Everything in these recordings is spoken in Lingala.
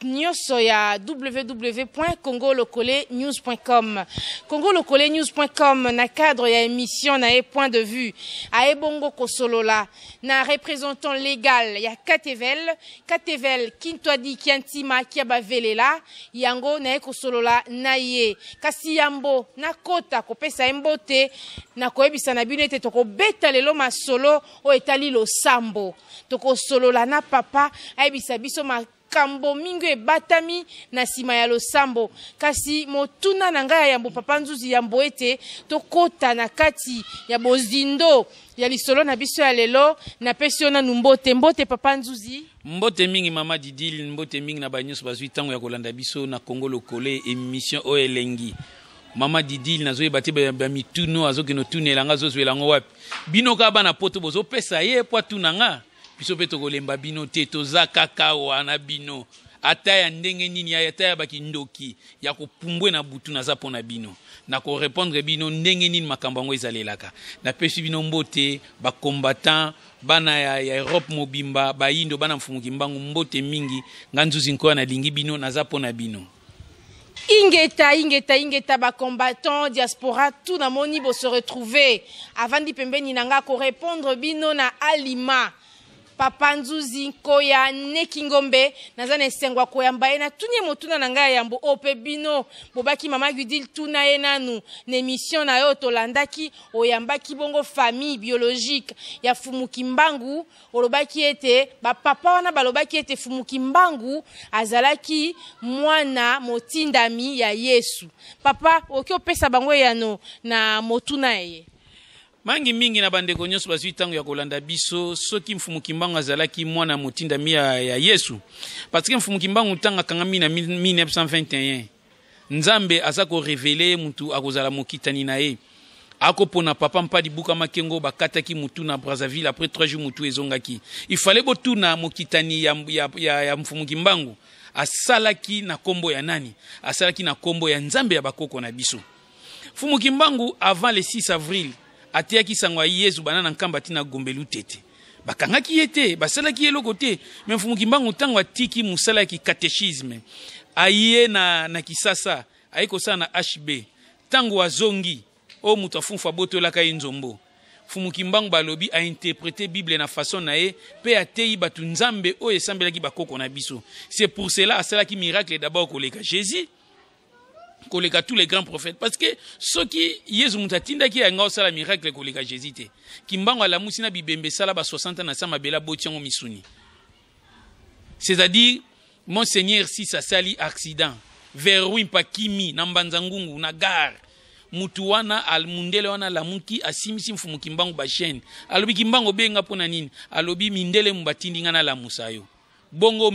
Nyonso ya www.congolokolenews.com, congolokolenews.com, na cadre ya émission na ye Point de vue, aye bongo kosolola na représentant légal ya Katevel, Katevel Kintwadi Kiantima Kiabavelela. Yango naye kosolola na ye, kasi yambo nakota kopesa ye mbote, nakoyebisa na bino ete tokobeta lelo masolo oyo etali losambo. Tokosolola na papa, ayebisa biso makambo mingi ebatami na nsima ya losambo. Kasi motuna na ngai ya yambo, papa Nzuzi, yambo ete tokota na kati ya bozindo ya lisolo na biso ya lelo, napesi yo nanu mbote. Mbote, papa Nzuzi. Mbote mingi, mama Didil. Mbote mingi na banyonso bazwi ntango ya kolanda biso na Congo Lokole, émission oyo elengi. Mama Didil, nazoyeba te bamituno azokende otunela nga, azozwela yango wapi. Bino kaka bana Poto bozopesa ye po atuna nga. Biso mpe tokolemba bino te, toza kaka wana bino, ata ya ndenge nini, ata ya bakindoki ya kopumbwe na butu, naza mpo na bino, nakorépondre bino ndenge nini makambo yango ezalelaka. Napesi bino mbote, bacombattant, bana ya Europe mobimba, bayindo, bana Mfumu Kimbangu, mbote mingi. Nga Nzuzi Nkoya, nalingi bino, naza mpo na bino. Ingeta, ingeta, ingeta, bacombattant, diaspora, tout namoni bose retrouver. Avandi pembeni na nga korépondre bino na alima, papa Nzuzi Nkoya Neki Ngombe. Naza na esengo ya koyamba ye. Natuni ye motuna na ngai ya yambo oyo mpe bino bobaki: "Mama Gudil, tuna ye nanu na émission na yo tolandaki, oyambaki bongo famille biologique ya Fumu Kimbangu, olobaki ete bapapa wana balobaki ete Fumu Kimbangu azalaki mwana motindami ya Yesu." Papa, okoki opesa bango eyano na motuna ye? Mangi mingi na bandeko nyonso bazwi ntango ya kolanda biso. Soki Mfumu Kimbangu azalaki mwana motindami ya Yesu, parce que Mfumu Kimbangu, ntango akangami na 1921, Nzambe aza korévéler mutu akozala mokitani na ye, akopona papa Mpadi Buka Makengo. Bakataki mutu na Brazzaville, après 3 jours mutu ezongaki. Il fallait botuna mokitani ya Mfumu Kimbangu asalaki na nkombo ya nani? Asalaki na nkombo ya Nzambe ya bakoko na biso. Mfumu Kimbangu, avant le 6 avril, ateyaki sango ya Yezu bana na Nkamba ntina Gombelu Tete. Bakangaki ye te, basalaki ye eloko te. Me Mfumu Kimbangu, ntango atiki mosala ya kicatéchisme, aye na Kisasa, aye kosala na HB. Ntango azongi, oyo moto afunfu abotolaka ye nzombo. Mfumu Kimbangu, balobi ainterpréter Bible na façon na ye mpe ateyi bato Nzambe oyo esambelaki bakoko na biso. C'est pour cela asalaki miracle d'abord koleka Jésus, koleka tous les grands prophètes, parce que soki Yesu moto atindaki yanga osala miracle koleka Jésus te. Kimbangu alamusi na bibembe esala ba 60 ans na sa mabele, aboti yango misuni. C'est-à-dire Monseigneur sis asali accident vers Wimpa, kimi na Mbanza Ngungu na gare. Mutu wana, mundele wana alamuki, asimisi Mfumu Kimbangu bachaîne. Alobi: "Kimbangu, obenga mpo na nini?" Alobi: "Mindele mu batindi nga nalamusa yo." Bongo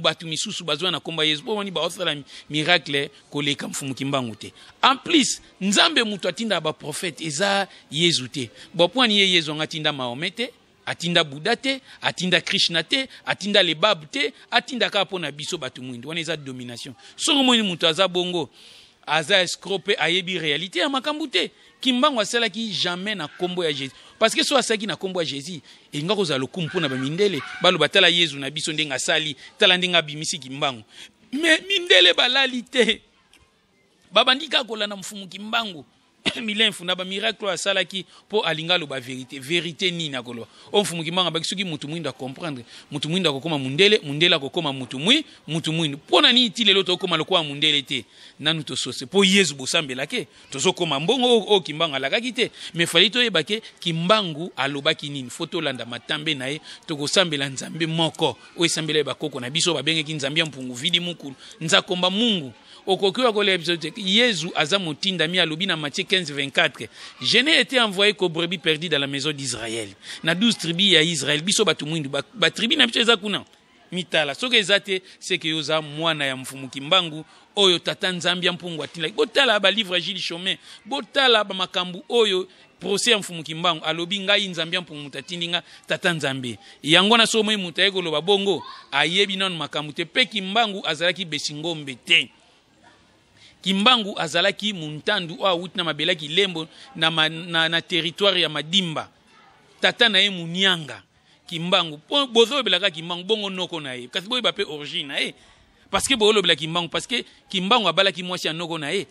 bato misusu bazwa na nkombo ya Yesu, mpo wani baosala miracle koleka Mfumu Kimbangu te. En plus, Nzambe moto atindaka baprophète, eza Yezu te. Bo mpo wani ye Yezu anga atinda Mahomet te, atinda Buda te, atinda Krishna te, atinda lebab te, atinda kaka mpo na biso bato mwindu? Wana eza domination. Soki omoni moto aza bongo, aza escroc mpe ayebi réalité ya makambo te. Kimbangu asalaki jamais na nkombo ya Jésus, parce que so asalaki na nkombo ya Jésus, elinga kozala lokumu mpo na bamindele, baloba: "Tala Yezu na biso ndenge asali, tala ndenge abimisi Kimbangu." Me mindele balali te, babandi kaka kolanda Mfumu Kimbangu milemfu na bamiracle oyo asalaki, mpo alinga aloba vérité. Vérité nini akoloba? Oyo Mfumu Kimbangu abaki, soki mutu mwindu acomprendre, mutu mwindu akokóma mundele, mundele akokóma mutu mwindu. Mpo na nini ti lelo tokóma lokola mundele te? Nanu tosose mpo Yezu bosambelake, tozokóma mbongo oyo Kimbangu alakaki te. Me fali toyeba ke Kimbangu alobaki nini, fo tolanda matambe na ye. Tokosambela Nzambe moko oyo esambela ye bakoko na biso, babengaki Nzambe ya Mpungu Vidi Mukulu Nzakomba Mungu. Okoki oyo akolela biso te. Yezu aza motindami. Alobi na Matthieu 15 24: "Je n'ai été envoyé qu'aux brebis perdues dans la maison d'Israël." Na 12 tribus ya Israël, biso bato mwindu, batribu na biso eza kuna. Mitala soki eza te, seke yo oza mwana ya Mfumu Kimbangu oyo tata Nzambi ya Mpungu atindaki. Botala ba livre ya Jules Chaumet, botala ba makambo oyo procès ya Mfumu Kimbangu alobi ngai Nzambi ya Mpungu moto atindi nga tata Nzambe. Yango wana soki omoni moto aye koloba bongo ayebi nanu makambo te. Pe Kimbangu azalaki Besingombe te. Kimbangu azalaki muntandu oyo awuti na mabele ya Kilembo na, na, na territoire ya Madimba. Tata na ye Munianga. Kimbangu po bozolobela kaka Kimbangu bongo noko na ye kasi boyeba pe origine na ye parce que boolobela Kimbangu parce que Kimbangu abalaki mwasi ya noko na ye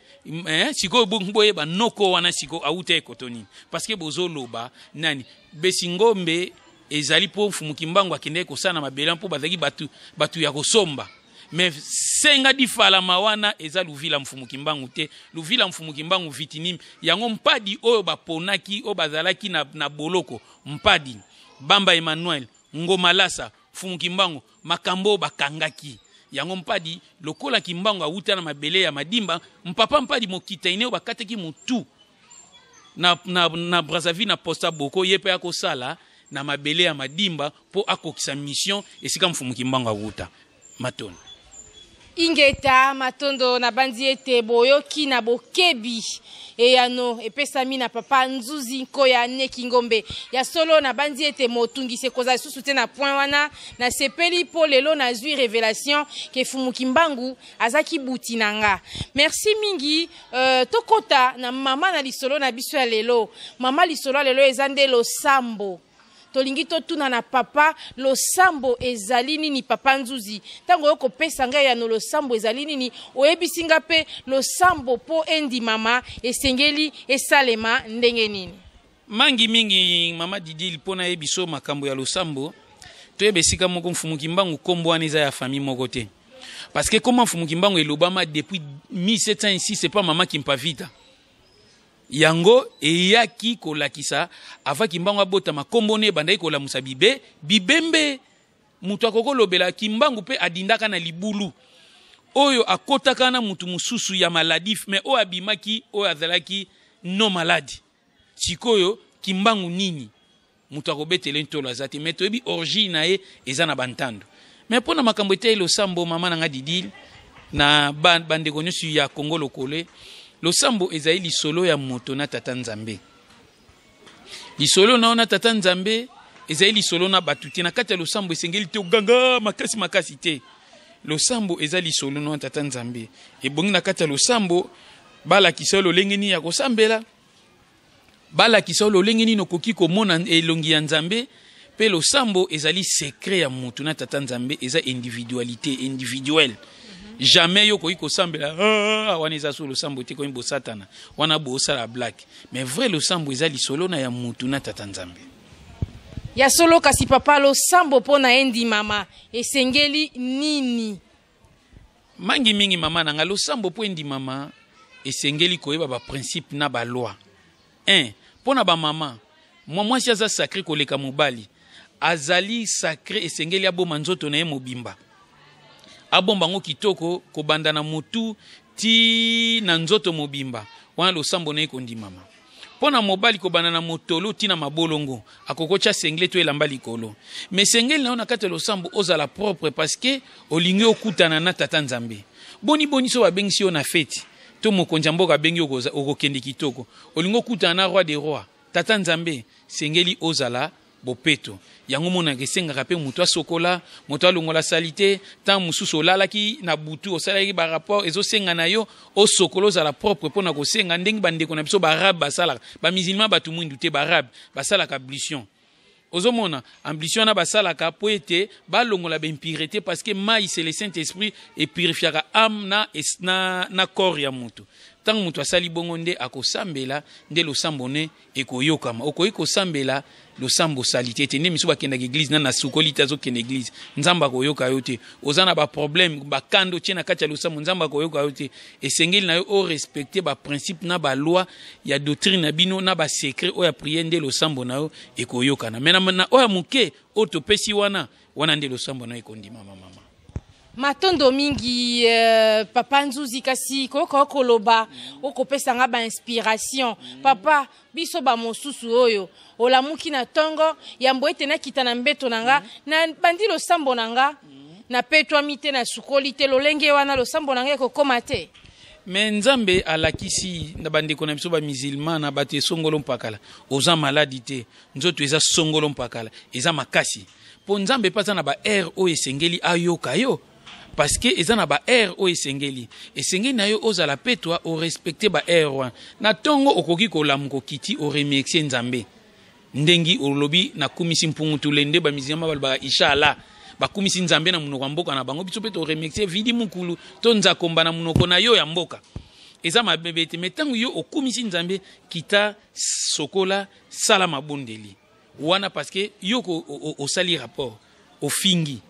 eh, sikoyo boyeba noko wana sikoyo awuta ekoto nini parce que bozoloba nani Besingombe ezali mpo Mfumu Kimbangu akendaki kosala na mabele mpo bazalaki batu, batu ya kosomba mais senga difalama wana eza luvila Mfumu Kimbangu te. Luvila Mfumu Kimbangu vitinim yango mpadi oyo baponaki oyo bazalaki na, na boloko Mpadi, Bamba Emmanuel, Ngoma Lassa, Mfumu Kimbangu, makambo oyo bakangaki yango Mpadi lokola Kimbangu awuta na mabele ya Madimba, Mpapa Mpadi Mokitaine oyo bakataki mutu na, na, na Brazzaville na Posta Boko, ye mpe akosala na mabele ya Madimba mpo akokisa mission esika Mfumu Kimbangu awuta. Matondo. Ingeta, matondo, nabanzi ete boyoki na bokebi eyano epesami na papa Nzuzi Nkoya Neki Ngombe. Ya solo, nabanzi ete motungisi ekozala lisusu te na point wana. Nasepeli mpo lelo nazwi revelation ke Fumu Kimbangu azaki buti na nga. Merci mingi. Euh, tokota na mama na lisolo na biso ya lelo. Mama lisolo ya lelo eza nde losambo. Tolingi totuna na papa, losambo ezali nini? Papa Nzuzi, ntango oyo kopesa ngai eyano losambo ezali nini, oyebisi nga mpe losambo mpo endimama esengeli esalema ndenge nini? Mangi mingi mama Didil mpo nayebiso makambo ya losambo, toyeba esika moko Mfumu Kimbangu kombo wana eza ya famille moko te. Parce que kombo Mfumu Kimbangu elobama depuis 1706 epa mama Kimpavita. Yango eyaki kolakisa avant Kimbangu abotama kombo ne ebandaki kolamusa bibe bibembe. Moto akoki kolobela Kimbangu pe adindaka na libulu oyo akotaka na mutu mosusu ya maladif mais oyo abimaki oyo azalaki non malade. Sikoyo Kimbangu nini? Moto akobetele ntolo aza te mais toyebi origine na ye eza na bantando. Mais mpo na makambo etali losambo mama na nga Didile na bandeko nyonso ya Congo lokole, losambo ezali lisolo ya moto na tata Nzambe. Lisolo na yo na tata Nzambe ezali lisolo na bato te. Na kati ya losambo esengeli te oganga makasi makasi te. Losambo eza lisolo na tata Nzambe. Ebongi na kati ya losambo balakisa yo lolenge nini ya kosambela, balakisa yo lolenge nini okoki komona elongi ya Nzambe. Pe losambo ezali secret ya mutu na tata Nzambe, eza individualité individuelle. Jamais yo okoki kosambela ah, wana eza so losambo te, komi bosatana wana bosala blague. Mais vrai losambo eza lisolo na ya mutu na tata Nzambe. Ya solo. Kasi papa, losambo mpo na endimama esengeli nini? Mangi mingi mama na nga, losambo mpo endimama esengeli koyeba ba principe na ba loi. 1 mpo na ba mama, mwa mwasi aza sacré koleka mobali. Azali sacré, esengeli aboma nzoto na ye mobimba, abomba yango kitoko kobanda na motu ti na nzoto mobimba, wana losambo na ye kondimama. Mpo na mobali, kobanda na motolo ti na mabolongo, akoki kotya singlet to elamba likolo. Mais esengeli na yo na kati ya losambo ozala propre parce que olingi okutana na tata Nzambe. Boni boni so babengisi yo na feti to mokonzi ya mboka abengi yo, okokende kitoko. Olingi okutana na roi des rois, tata Nzambe, sengeli ozala bopeto. Yango monaka esengaka pe moto asokola, moto alongola salite. Ntango mosusu olalaki na butu, osalaki ba rapport, ezosenga na yo osokola, ozala propre mpo na kosenga ndenge bandeko na biso baarabe basalaka. Ba musulman bato mwindu te, baarabe basalaka ablution. Ozomona ablution wana basalaka mpo ete balongola ba impureté, parce que mai c'est le Saint-Esprit epurifiaka âme na, na, na corps ya moto. Ntango moto asali bongo nde akosambela, nde losambo ne ekoyokama. Okoki kosambela losambo salite te. Nde misu bakendaka eglise na nasukoli te, azokende eglise, Nzambe akoyoka yo te. Oza na ba problème, bakando tie na kati ya losambo, Nzambe akoyoka yo te. Esengeli na yo o respecter ba principe na ba loi ya doctrine na bino na ba secret oyo ya prière, nde losambo na yo ekoyokana. Mais na oyo ya moke oyo topesi wana, wana nde losambo na yo ekondimama mama. Matondo mingi papa Nzuzi. Kasi koyoka okoloba, okopesa nga ba inspiration. Papa, biso ba mosusu oyo olamuki na ntongo yambo ete nakita na mbeto na nga, na bandi losambo na nga. Napetwami te, nasukoli te, lolenge wana losambo na ngai ekokoma te. Me Nzambe alakisi na bandeko na biso bamusulman na bato esongolo mpakala, oza maladi te, nzoto eza songolo mpakala, eza makasi, mpo Nzambe mpe aza na baheure oyo esengeli ayoka yo, parce que eza na baheure oyo esengeli na yo ozala petwa, orespecte baheure wana. Na ntongo okoki kolamuka, okiti, oremercie Nzambe ndenge olobi nakumisi mpungu tulende. Bamusulman balobaka inshallah, bakumisi Nzambe na monoko ya mboka na bango. Biso mpe toremercie Vidi Mukulu to Nzakomba na monoko na yo ya mboka, eza mabe te. Me ntango yo okumisi Nzambe, kita, sokola, sala mabondeli wana, parce que yo osali rapport, ofingi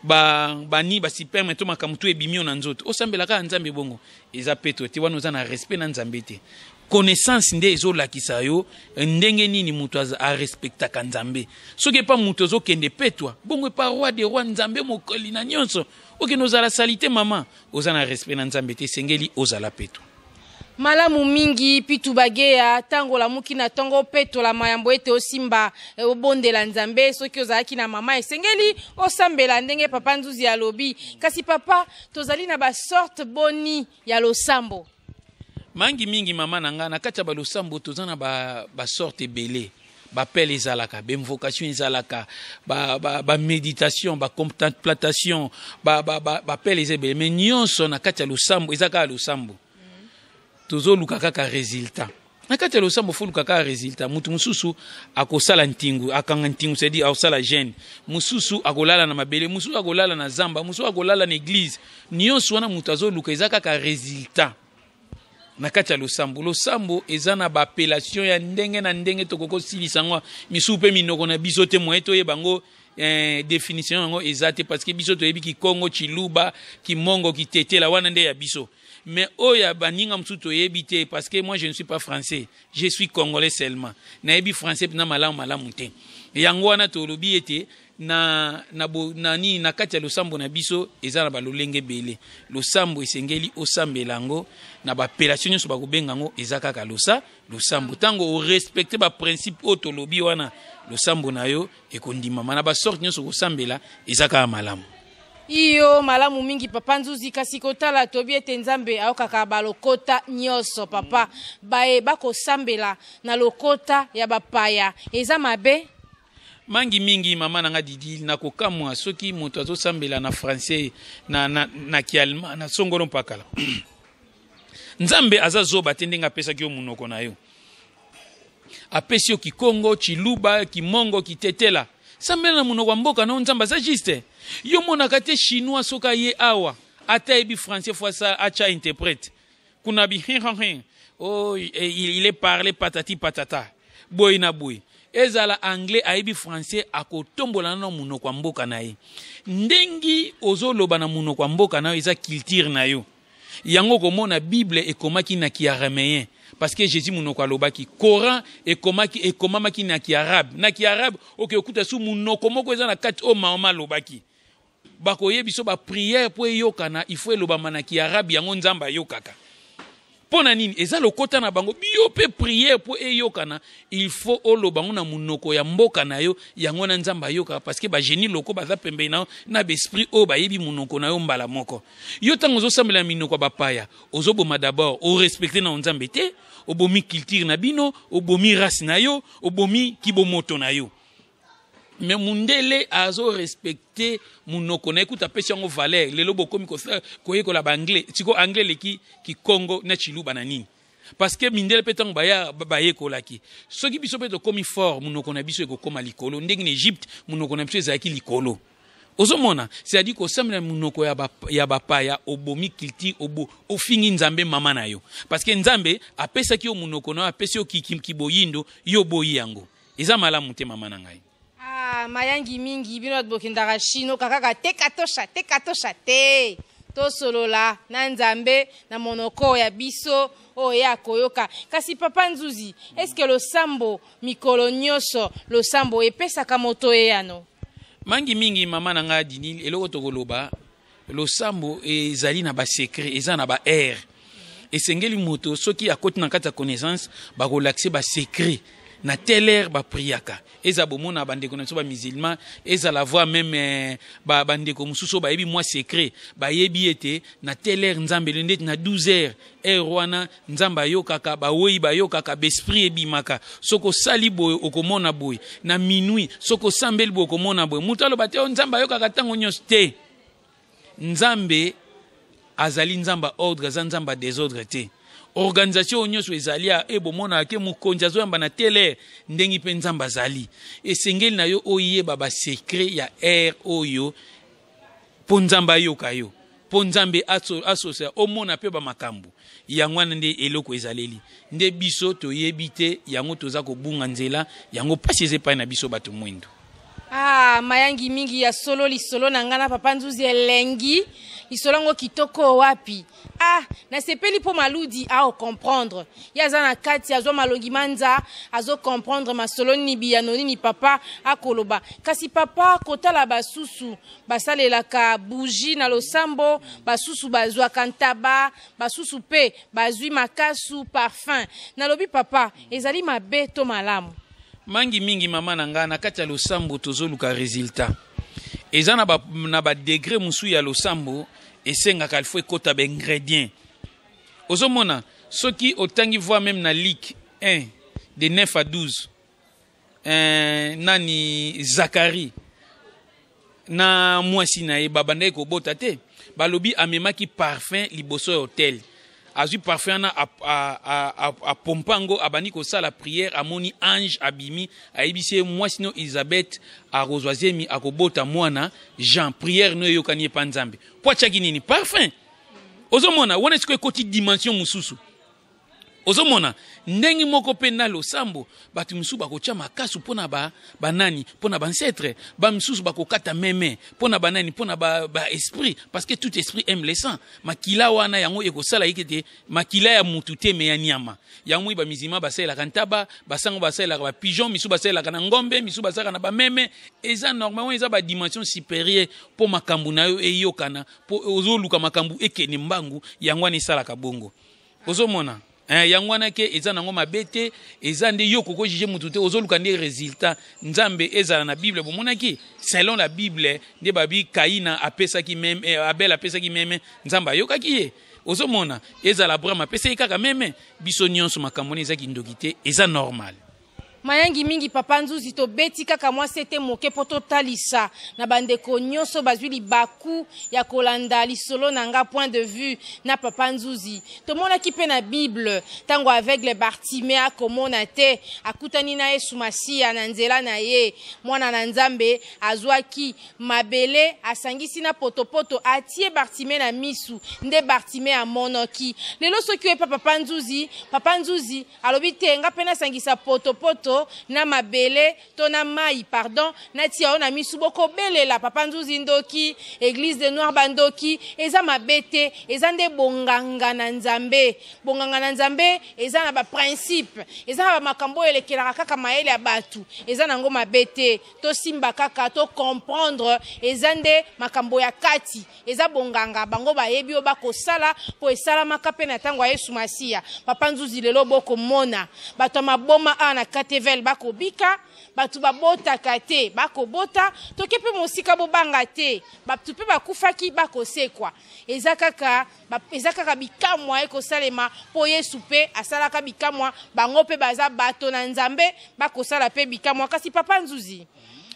bani basperme to makambo to ebimi yo na nzoto, osambela kaka Nzambe bongo, eza peto te. Wana oza na respect na Nzambe te. Connaissance nde ezolakisa yo ndenge nini moto arespectaka Nzambe. Soki epa moto ozokende petwa bongo, epa roi de roi, Nzambe mokoli na nyonso, okende ozala sali te, mama, oza na respect na Nzambe te. Esengeli ozala petwa. Malamu mingi, Pitu Bageya. Ntango olamuki na ntongo, opetola mayambo ete osimba obondela Nzambe. Soki ozalaki na mama, esengeli osambela ndenge papa Nzuzi alobi. Kasi papa, tozali na basorte boni ya losambo? Mangi mingi, mama na ngai. Na kati ya balosambo toza na basorte ebele. Baappel ezalaka, bainvocation ezalaka, baméditation, bacontemplation, baappel eza ebele. Mais nyonso na kati ya losambo eza kaka losambo. Tozoluka kaka résultat na kati ya losambo. Foluka kaka résultat. Mutu mosusu akosala ntingu, akanga ntingu, c'est-à-dire akosala jeûne. Mosusu akolala na mabele, mosusu akolala na zamba, mosusu akolala na église. Nyonso wana moto azoluka eza kaka résultat na kati ya losambo. Losambo eza na baappellation ya ndenge na ndenge, tokoki kosilisa yango misusu mpe minoko na biso te. Moye toyeba yango, définition yango eza te, parce que biso toyebi Kikongo, Chiluba, Kimongo, Kitetela, wana nde ya biso. Mais oyo ya baninga mosusu toyebi te, parce que moi je ne suis pas français, je suis congolais seulement. Nayebi français mpena malamu malamu te. Yango wana tolobi ete na nini, na kati ya losambo na biso eza na balolenge ebele. Losambo esengeli osambela yango na baappellation nyonso bakobenga yango, eza kaka losambo. Ntango orespecte baprincipe oyo tolobi wana, losambo na yo ekondimama. Na basorte nyonso kosambela eza kaka malamu. Iyo, malamu mingi, papa Nzuzi. Kasi kotala, toyebi ete Nzambe ayokaka balokota nyonso. Papa, baye bakosambela na lokota ya bapaya, eza mabe? Mangi mingi, mama na nga Didi. Nakokamwa soki moto azosambela na français, na kiallemand, na songolo mpakala. Nzambe aza zoba te. Ndenge apesaki yo monoko na yo, apesi yo Kikongo, Chiluba, Kimongo, Kitetela, sambela na monoko ya mboka na yo. Nzambe aza juste. Yo monaka te Chinois soki aye awa, ata ayebi français, fo atya interprète kuna bi hin. Oh, il est parlé patati patata, boye na boye. Ezala anglais, ayebi français, akotombola nano monoko ya mboka na ye. Ndenge ozoloba na monoko ya mboka na yo, eza culture na yo. Yango komona Bible ekomaki na kiaraméen, parce que Jésus monoko alobaki. Coran ekomaki, ekomamaki na kiarabe. Na kiarabe oke okuta su monoko moko eza na kati oyo Mahoma alobaki. Bakoyebi so baprière mpo eyokana, il faut elobama na kiarabe. Yango Nzambe ayokaka. Mpo na nini? Eza lokota na bango. Bio mpe prière mpo eyokana, il faut oloba yango na monoko ya mboka na yo. Yango na Nzambe ayokaka, parce que bagénie loko baza pembeni na yo na baesprit oyo bayebi monoko na yo mbala moko. Yo ntango ozosambela na minoko ya bapaya, ozoboma d'abord, orespecte na Nzambe te, obomi culture na bino, obomi race na yo, obomi kibomoto na yo. Mais mundele azorespecte monoko na ye, kuta apesi yango valeur. Lelo bokomi koyekola baanglais. Siko anglais eleki Kikongo na Chiluba na nini? Parce que mindele mpe ntango baya bayekolaki. Soki biso mpe tokómi fort, monoko na biso ekokóma likolo, ndenge na Egypte monoko na biso ezalaki likolo. Ozomona, c'est-à-dire kosambela monoko ya bapaya, obomi culture, ofingi Nzambe mama na yo, parce que Nzambe apesaki yo monoko na yo, apesi yo kiboyindo, yo oboyi yango. Eza malamu te, mama na ngai. Ah, mayangi mingi. Bino bato bokendaka Chine, kaka teka tosha, teka tosha te. Tosolola na Nzambe na monoko ya biso oyo ye akoyoka. Kasi papa Nzuzi, eske losambo mikolo nyonso, losambo epesaka moto eyano? Mangi mingi, mama na ngai Dini. Eloko tokoloba, losambo ezali na basecret, eza na baheure. Esengeli moto soki akoti na kati ya connaissance, bakolakise basecret. Na telle heure bapriaka. Eza bomona bandeko na biso bamusulman, ezala voir meme bandeko mosusu oyo bayebi mwa secret, bayebi ete na telle heure Nzambe, ndeti na 12 heures, heure wana Nzambe ayokaka, bawei bayokaka, baesprit ebimaka. Soki osali boye, okomona boye. Na minuit, soki osambeli boye, okomona boye. Moto aloba te: "O, Nzambe ayokaka ntango nyonso te." Nzambe azali Nzambe ya ordre, aza Nzambe ya désordre te. Organisation oyo nyonso ezali ya e bomonaka ke mokonzi azoyamba na telle heure, ndenge mpe Nzambe azali. Esengeli na yo oyeba basecret ya heure oyo mpo Nzambe ayoka yo, mpo Nzambe asosa, omona mpe bamakambo yango wana. Nde eloko ezaleli nde biso toyebi te, yango toza kobunga nzela, yango mpasi eza epai na biso bato mwindu. Ah, mayangi mingi ya solo. Lisolo na ngai na papa Nzuzi elengi, lisolo yango kitoko wapi. Ah, nasepeli mpo Maludi aocomprendre. Ye aza na kati, azwa malongi manza, azocomprendre masolo nini, biyano nini papa akoloba. Kasi papa, kotala basusu basalelaka bougie na losambo, basusu bazwaka ntaba, basusu mpe bazwi makasu, parfum. Nalobi papa, ezali mabe to malamu? Mangi mingi, mama na ngai, na kati ya losambo tozoluka résultat. Eza na badegré mosusu ya losambo esengaka il faut ekɔta baingrédient. Ozomona, soki otangi voire même na Luc 1 de 9 à 12, nani, Zakari na mwasi na ye babandaki kobota te. Balobi amemaki parfum liboso ya autel, azwi parfum wana, apompa yango, abandi kosala prière. Amoni ange abimi, ayebisi ye: "Mwasi no Elizabeth akozwa zemi, akobota mwana Jean. Prière no eyokani epa Nzambe." Po atiaki nini? Parfum. Ozomona wana sikoyo ekoti dimension mosusu. Ozomona ndenge moko mpe na losambo, bato misusu bakotya makasu mpo na banani, mpo na baancêtre. Bamisusu bakokata meme mpo na banani, mpo na baesprit, parce que tout esprit aime le sang. Makila wana, yango ekosala yeke te makila ya mutu te, me ya nyama. Yango moi bamizima basalelaka ntaba, basango basalelaka bapigeon, misusu basalelaka na ngombe, misusu basalelaka na bameme. Eza normalement, eza badimension supérieure mpo makambo na yo eyokana, mpo ozoluka makambo ekende mbangu. Yango wana esalaka bongo. Ozomona, yango wana ke eza nango mabe te. Eza nde yo kokojuger mutu te, ozoluka nde résultat. Nzambe ezala na Bible, bomonaki selon la Bible nde babi Kaina apesaki meme, Abel apesaki meme, Nzambe ayokaki ye. Ozomona, ezala Abraham apesaki kaka meme. Biso nyonso makambo wana eza kindoki te, eza normal. Mayangi mingi, papa Nzuzi. Tobeti kaka mwa sete moke mpo totalisa na bandeko nyonso bazwi libaku ya kolanda lisolo na nga Point de vue na papa Nzuzi. Tomonaki mpe na Bible, ntango aveugle Bartime akomona te, akutani na Yesu Masiya na nzela na ye, mwana na Nzambe azwaki mabele, asangisi na potopoto, atie Bartime na misu, nde Bartime amonoki. Lelo soki oyepa papa Nzuzi, papa Nzuzi alobi te: "Nga mpe nasangisa potopoto na mabele to na mai, pardon, natia yo na misu." Bokobelela papa Nzuzi ndoki, église de noir bandoki. Eza mabe te, eza nde bonganga na Nzambe. Bonganga na Nzambe eza na baprincipe, eza na bamakambo oyo elekelaka kaka mayele ya bato. Eza nango mabe te, tosimba kaka, tocomprendre. Eza nde makambo ya kati, eza bonganga. Bango bayebi oyo bakosala mpo esalamaka mpe na ntango ya Yesu Masiya. Papa Nzuzi, lelo bokomona bato ya maboma awa na Katevel bakobika, bato babotaka te bakobota. Toke mpe mosika, bobanga te, bato mpe bakufaki bakosekwa. Eza kaka bikamwa ekosalema mpo Yesu mpe asalaka bikamwa. Bango mpe baza bato na Nzambe, bakosala mpe bikamwa. Kasi papa Nzuzi,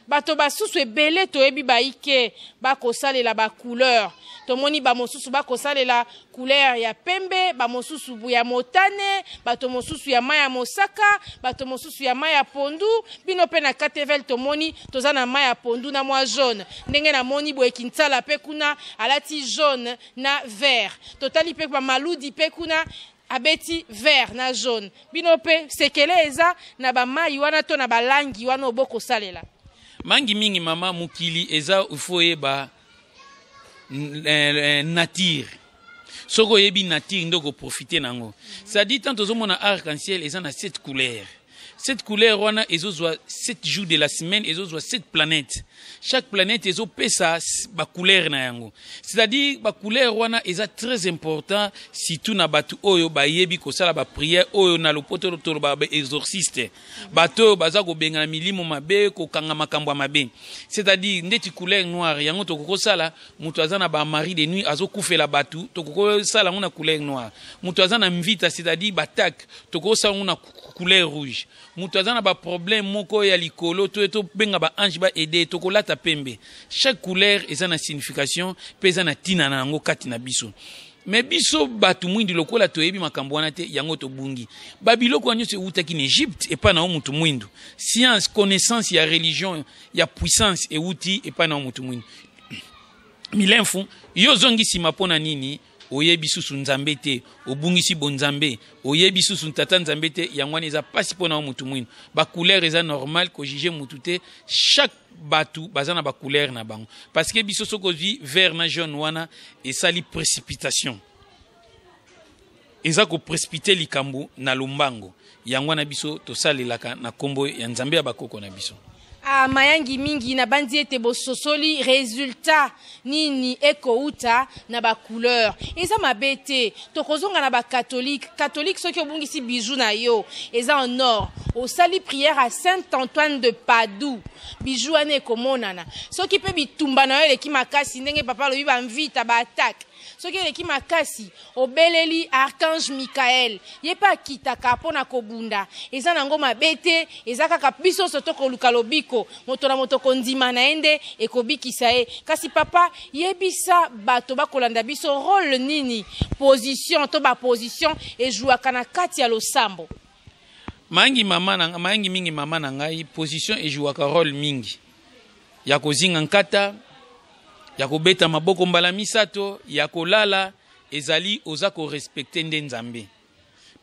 bato basusu ebele toyebi baike bakosalela bacouleur. Tomoni bamosusu bakosalela couleur ya pembe, bamosusu ya motane, bato mosusu ya mai ya mosaka, bato mosusu ya mai ya pondu. Bino mpe na Katevel tomoni toza na mai ya pondu na mwa jaune. Ndenge namoni boye, Kintsala mpe kuna alati jaune na vert. Totali mpe bamaludi mpe kuna abeti vert na jaune. Bino mpe sekele eza na bamai wana to na balangi wana oyo bokosalela? Mangi mingi, mama. Mokili eza, ifo oyeba nature. Soki oyebi nature nde okoprofite nango. C'est-à-dire, tant tozomona arc en ciel eza na sept couleur. Sept couleur wana ezozwa 7 jours de la semaine, ezozwa 7 planètes. Chaque planète ezopesa bacouleur na yango. C'est-à-dire bacouleur wana eza très important, surtout na bato oyo bayebi kosala baprière oyo na lopoto toloba baexorciste, bato oyo baza kobengana milimo mabe, kokanga makambo ya mabe. C'est-à-dire ndeti couleur noire, yango tokoki kosala moto aza na bamari de nuit, azokufela bato, tokoki kosala yango na couleur noire. Moto aza na mvita, c'est-à-dire batake, tokoki kosala yango na couleur rouge. Moto aza na baproblème moko ya likolo to tobenga baange baede, tokolata pembe. Chaque couleur eza na signification mpe eza na ntina na yango kati na biso. Me biso bato mwindu, lokola toyebi makambo wana te, yango tobungi. Babiloko wana nyonso ewutaki na Egypte epai na yo motu mwindu. Science, connaissance ya religion ya puissance ewuti epai na yo motu mwindu. Milemfu yo ozongi nsima mpo na nini? Oyebi susu Nzambe te, obungisi bonzambe, oyebi susu tata Nzambe te. Yango wana eza mpasi mpo na yo motu mwindu. Bacouleur eza normal, kojuge motu te. Chaque bato baza na bacouleur na bango, parce que biso soki ozwi vert na jaune wana, esali précipitation, eza koprécipite likambo na lombango. Yango wana biso tosalelaka na nkombo ya Nzambe ya bakoko na biso. Ah, mayangi mingi, nabandi ete bososoli résultat nini ekouta na bacouleur. Eza mabe te. Tokozonga na bacatholique. Catholique, soki obungisi bijou na yo eza en or, osali prière à Saint Antoine de Padoue, bijou wana ekomonana. Soki mpe bitumba na yo eleki makasi, ndenge papa alobi, bamvita, baattaque, soki eleki makasi, obeleli archange Michael, ye mpe akitaka mpo na kobunda. Eza nango mabe te. Eza kaka biso nyonso tokoluka lobiko, moto na moto kondima na ye nde ekobikisa ye. Kasi papa, yebisa bato bakolanda biso rôle nini position to baposition ezwaka na kati ya losambo. Mayangi mama na mayangi mingi, mama na ngai, position ejouaka rôle mingi ya kozinga nkata, ya kobeta maboko mbala misato, ya kolala. Ezali oza korespecte nde Nzambe.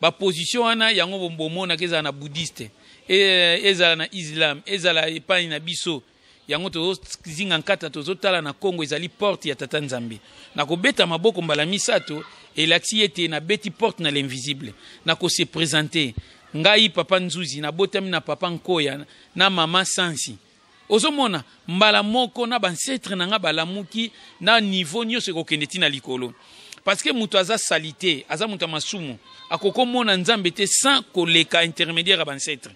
Baposition wana yango bomonaka ezala na bouddhiste, ezala na islam, ezala epai na biso. Yango tozozinga nkata, tozotala na Kongo, ezali porte ya tata Nzambe. Na kobeta maboko mbala misato, elakisi ete nabeti porte na l'invisible, na kose présenter: ngai papa Nzuzi, nabotami na papa Nkoya na mama Sansi. Ozomona mbala moko na baancêtre na nga balamuki na niveau nyonso, ekokende ntina likolo, parce que moto aza sali te, aza moto ya masumu, akokomona Nzambe te sans koleka intermédiaire ya baancêtre.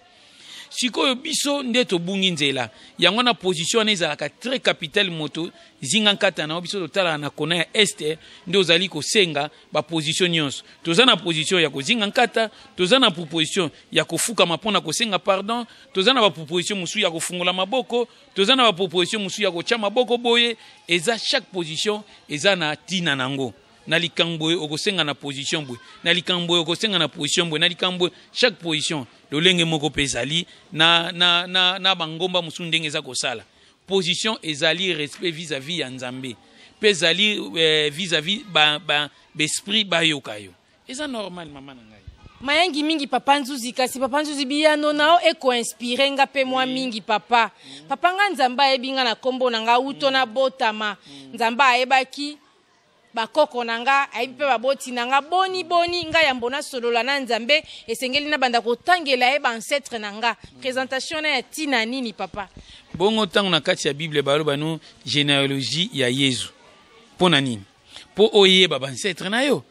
Sikoyo biso nde tobungi nzela. Yango na position wana ezalaka très capital. Moto zinga nkata na yo, biso totalaka na kona ya este nde ozali kosenga. Baposition nyonso, toza na position ya kozinga nkata, toza na proposition ya kofukama mpona kosenga pardon, toza na baproposition mosusu ya kofungola maboko, toza na baproposition mosusu ya kotya maboko boye. Eza chaque position eza na ntina nango. Na likambo boye okosenga na position boye, na likambo boye okosenga na position boye, na likambo boye. Chaque position lolenge moko mpe ezali na bangomba mosusu ndenge eza kosala. Position ezali respect vis-à-vis ya Nzambe, mpe ezali vis-à-vis baesprit ba bayoka yo. Eza normal, mama na ngai. Mayangi mingi, papa Nzuzi. Kasi papa Nzuzi, biyano na yo ekoinspire nga mpe mwa mingi. Papa, papa nga, Nzambe ayebi nga na nkombo na nga uto nabotama. Nzambe ayebaki bakoko na nga, ayebi mpe baboti na nga. Boni boni ngai yambo nasolola na Nzambe, esengeli nabanda kotangela ye baancêtre na nga? Présentation na ya ntina nini, papa? Bongo ntango na kati ya Bible baloba no généalogie ya Yezu, mpo na nini? Mpo oyeba baancêtre na yo.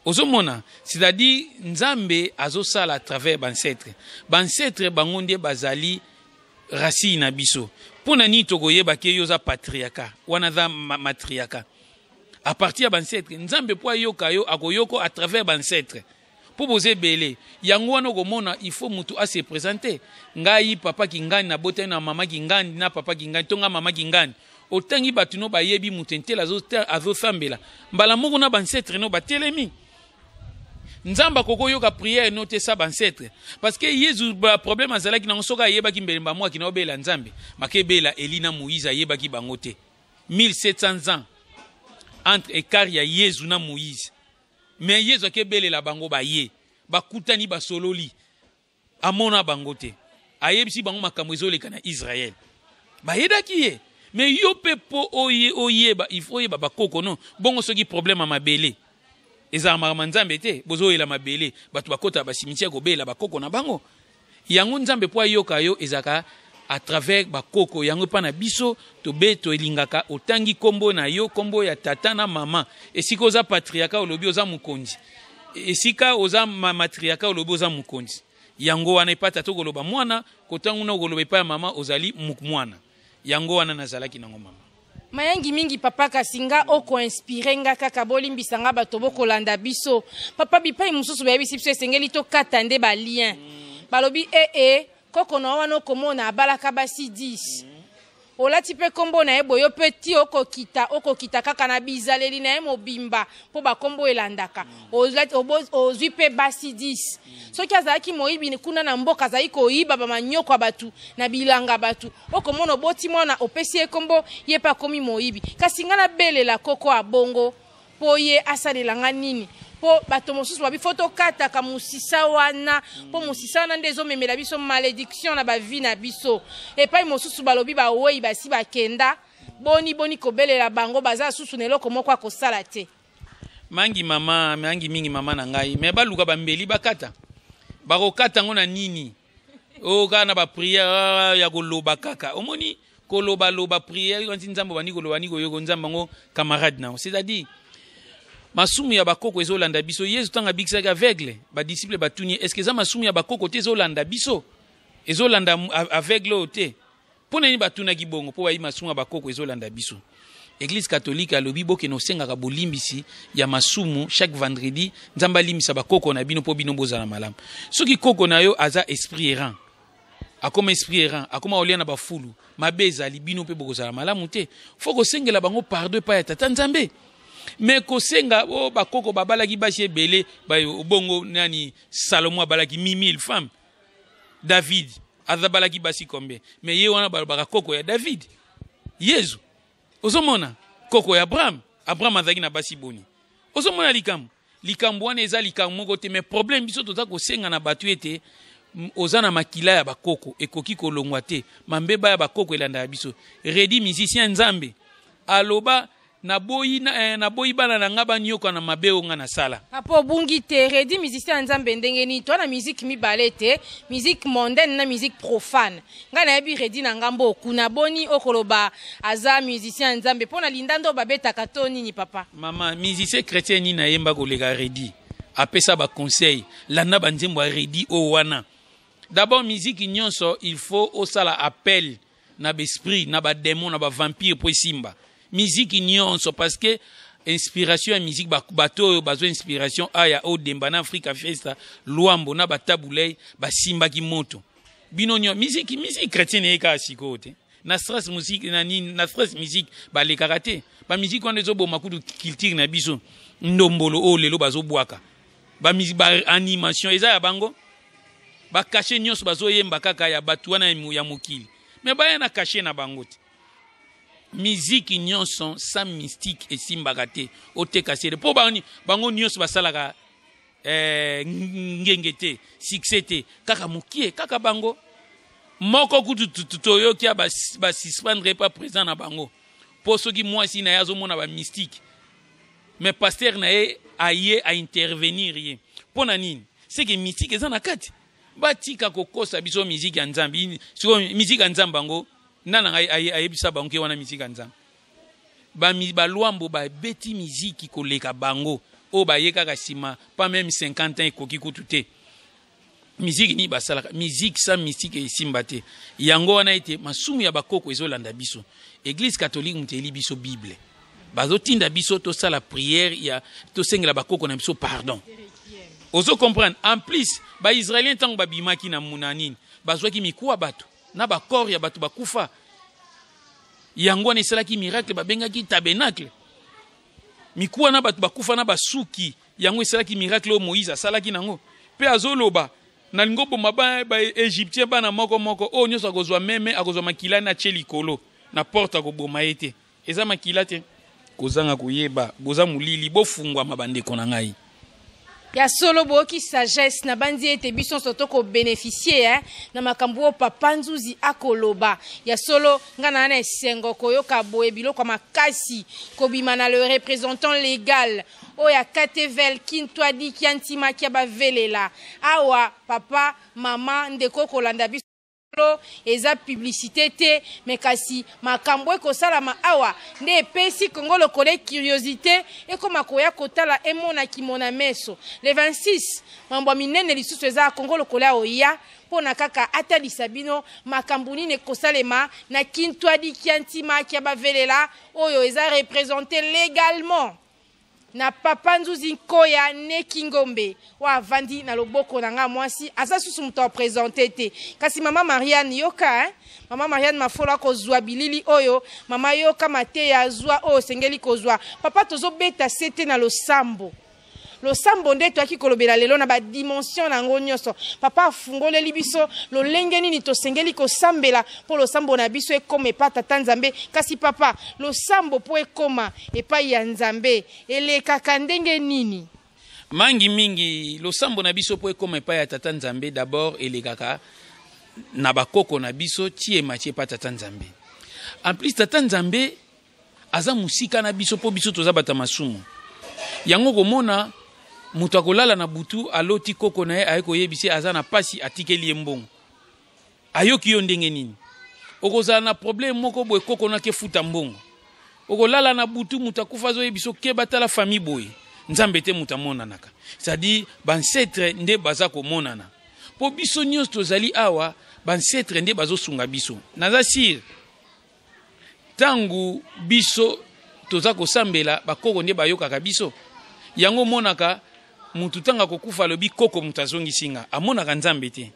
Ozomona, c'est-à-dire Nzambe azosala à travers baancêtre. Baancêtre bango nde bazali racine na biso. Mpo na nini tokoyeba ke yo oza patriarcat, wana aza matriarcat? À partir ya baancêtre. Nzambe mpo ayoka yo, akoyoka à travers baancêtre, mpo boza ebele. Yango wana okomona il faut mutu ase présente: ngai papa Kingani, nabotani na mama Kingani na papa Kingani, to ngai mama Kingani. Otangi bato no bayebi moto entele azosambela, mbala moko na baancêtre no batelemi. Nzambe akoki oyoka prière no te sa baancêtre, parce que Yezu, baproblème azalaki nango, soki ayebaki mbele mbamwaki na obela Nzambe makebela Eli na Moïse, ayebaki bango te. 1700 ans entre écart ya Yezu na Moïse, mais Yezu akebelela bango, baye bakutani, basololi, amona bango te, ayebisi bango makambo ezoleka na Israele, bayedaki ye. Mais yo mpe mpo oye oyeba, il faut oyeba bakoko no. Bongo soki problème ya mabele, ezala makambo ya Nzambe te, bozoyela mabele, bato bakota bacimetière kobela bakoko na bango. Yango Nzambe mpo ayoka yo ezalaka à travers bakoko. Yango epa na biso tobe tolingaka otangi kombo na yo, kombo ya tata na mama. Esika oza patriarcat olobi oza mokonzi, esika oza matriarcat olobi oza mokonzi. Yango wana epa tata okoloba mwana, kotanguna okoloba epa ya mama ozali mwana. Yango wana nazalaki nango mama. Mayangi mingi papa, kasi nga oko inspire nga kaka, bolimbisa nga bato bokolanda biso papa. Bipai mosusu bayebisi biso esengeli tokata nde balien. Balobi ee koko na wana okomona abalaka basi 10, olati mpe nkombo na ye boye, yo mpe ti okokita, okokita kaka na bizaleli na ye mobimba, mpo bakombo elandaka. Ozwi mpe basi 10, soki azalaki moyibi kuna na mboka, azali koyiba bamanyoko ya bato na bilanga bato, okomona oboti mwana, opesi ye nkombo, ye mpe akomi moyibi. Kasi ngai nabelela koko abongo mpo ye asalela nga nini? Mpo bato mosusu babi fo tokataka mosisa wana, mpo mosisa wana nde ezomemela biso malédiction na bavie na biso. Epai mosusu balobi bawei basi bakenda, boni boni kobelela bango, baza susu na eloko moko akosala te. Mangi mama, mangi mingi mama na ngai. Me baluka bambeli bakata, bakokata yango na nini? Oyo kaka na baprière ya koloba kaka, omoni kolobaloba prière kanti Nzambe obandi koloba ni koyoko Nzambe yango camarade na yo. C'est-à-dire masumu ya bakoko ezolanda biso. Yesu ntango abikisaki aveugle, badisciple batuni: est ce que eza masumu ya bakoko te ezolanda biso, ezolanda aveugle oyo te? Mpo na nini batunaki bongo? Mpo bayi masumu ya bakoko ezolanda biso. Église catholique alobi bokende osengaka bolimbisi ya masumu chaque vendredi, Nzambe alimbisa bakoko na bino mpo bino bozala malamu. Soki koko na yo aza esprit errant, akoma esprit errant, akoma kolia na bafulu mabe ezali, bino mpe bokozala malamu te. Fo kosengela bango pardon epai ya tata Nzambe. Me kosenga o bakoko babalaki basi ebele, bongo nani? Salomo abalaki mille femme, David azabalaki basi combien? Me ye wana balobaka koko ya David. Yezu ozomona koko ya Abraham, Abraham azalaki na basi boni? Ozomona likambo wana eza likambo moko te. Mais problème, biso toza kosenga na bato ete oza na makila ya bakoko, ekoki kolongwa te. Mambeba ya bakoko elandaka biso. Redi musicien Nzambe aloba: naboyi naboyi bana na nga banyoka na mabe oyo nga nasala. Papa, obungi te. Redi musicien ya Nzambe ndenge nini? Toa na musique mibale te, musique mondaine na musique profane. Ngai nayebi Redi na ngambo okuna. Boni okoloba aza musicien ya Nzambe? Mpo na lindanda oyo babetaka to nini, papa? Mama, musicien chrétien nini ayemba koleka Redi? Apesa baconseil, landa banzembo ya Redi oyo wana. D'abord, musique nyonso il faut osala appel na baesprit, na badémon, na bavampire mpo esimba. Musique nyonso, parce que inspiration ya musique, bato oyo bazwa inspiration aya odemba na Afrika Fiesta, Lwambo na batabulei basimbaki moto. Bino nyonso musique chrétienne eye kaka sikoyo te na stress musique na nini, na stress musique balekaka te. Bamusique wana ezoboma kutu culture na biso. Ndombolo oyo lelo bazobwaka, baanimation eza ya bango, bacachet nyonso bazoyemba kaka ya bato wana ya mokili, me baya na cachet na bango te. Miziki nyonso sans mystique esimbaka te. Oteka sele mpo bango nyonso basalaka ngenge te, succès te, kaka mokie, kaka bango moko. Kutu toyoki basuspendre pa président na bango mpo soki mwasi na ye azomona bamystique, mais pasteur na ye aye aintervenir ye. Mpo na nini? Seke mystique eza na kati. Batika kokosa biso miziki ya Nzambe. Sikoyo miziki ya Nzambe yango, nana ayebisa bango ke wana miziki ya Nzambe? Balwambo babeti miziki koleka bango oyo baye kaka nsima, pas même 50 ans ekoki kutu te. Miziki nini basalaka? Miziki sans mystique esimba te. Yango wana ete masumu ya bakoko ezolanda biso. Église catholique moto eyeli biso Bible, bazotinda biso tosala prière ya tosengela bakoko na biso pardon. Ozo comprendre? En plus, baisraélien ntango babimaki na nini, bazwaki mikuwa bato na bacorps ya bato bakufa. Yango wana esalaki miracle babengaki tabernacle. Mikuwa na bato bakufa na basuki, yango esalaki miracle oyo Moïse asalaki nango. Mpe azoloba: nalingi oboma baégyptien bana moko moko, oyo nyonso akozwa meme, akozwa makila na tie likolo na porte, akoboma ye te. Eza makila te. Kozanga koyeba, boza molili, bofungwama bandeko na ngai. Ya solo, boyoki sagesse. Nabandi ete biso nyonso tokobénéficier, eh, na makambo oyo papa Nzuzi akoloba. Ya solo, ngai na na esengo koyoka boye biloko ya makasi kobima na le représentant légal oyo ya Katevel Kintwadi Kiantimaki ya bavelela awa. Papa, mama, ndeko kolanda biso, eza publicité te, me kasi makambo ekosalama awa nde epesi Kongo Lokole curiosité ekóma koya kotala, emonaki mona meso. Le 26, mambo ya minene lisusu eza ya Kongo Lokole aoya mpo na kaka atalisa bino makambo nini ekosalema na Kintwadi Kiantimaki ya bavelela oyo eza représenté légalement na papa Nzuzi Nkoya Neki Ngombe oyo avandi na loboko na nga mwasi. Aza susu moto aprésenter te, kasi mama Mariane yoka, hein? Mama Mariane Mafolo akozwa bilili oyo. Mama, yoka mateya, azwa oyo osengeli kozwa. Papa, tozobeta se te na losambo. Losambo nde toyaki kolobela lelo na badimension na yango nyonso. Papa afungoleli biso lolenge nini tosengeli kosambela mpo losambo na biso ekóma epa Tata Nzambe. Kasi papa, losambo mpo ekóma epai ya Nzambe elekaka ndenge nini? Mangi mingi, losambo na biso mpo ekóma epai ya Tata Nzambe, d'abord elekaka na bakoko na biso ti ematie epai Tata Nzambe. En plus, Tata Nzambe aza mosika na biso mpo biso toza bato ya masumu. Yango komona moto akolala na butu, aloti koko na ye aye koyebisa ye aza na pasi, atikeli ye mbongo. Ayoki yo ndenge nini? Okozala na problème moko boye, koko naki efuta mbongo. Okolala na butu, moto akufa azoyebisa okeba, tala famille boye. Nzambe te moto amonanaka, c'est-à-dire baancêtres nde baza komonana, mpo biso nyonso tozali awa, baancêtres nde bazosunga biso. Naza sûr, ntango biso toza kosambela, bakoko nde bayokaka biso. Yango omonaka mutu ntango akokufa, alobi koko moto azongisi nga. Amonaka Nzambe te,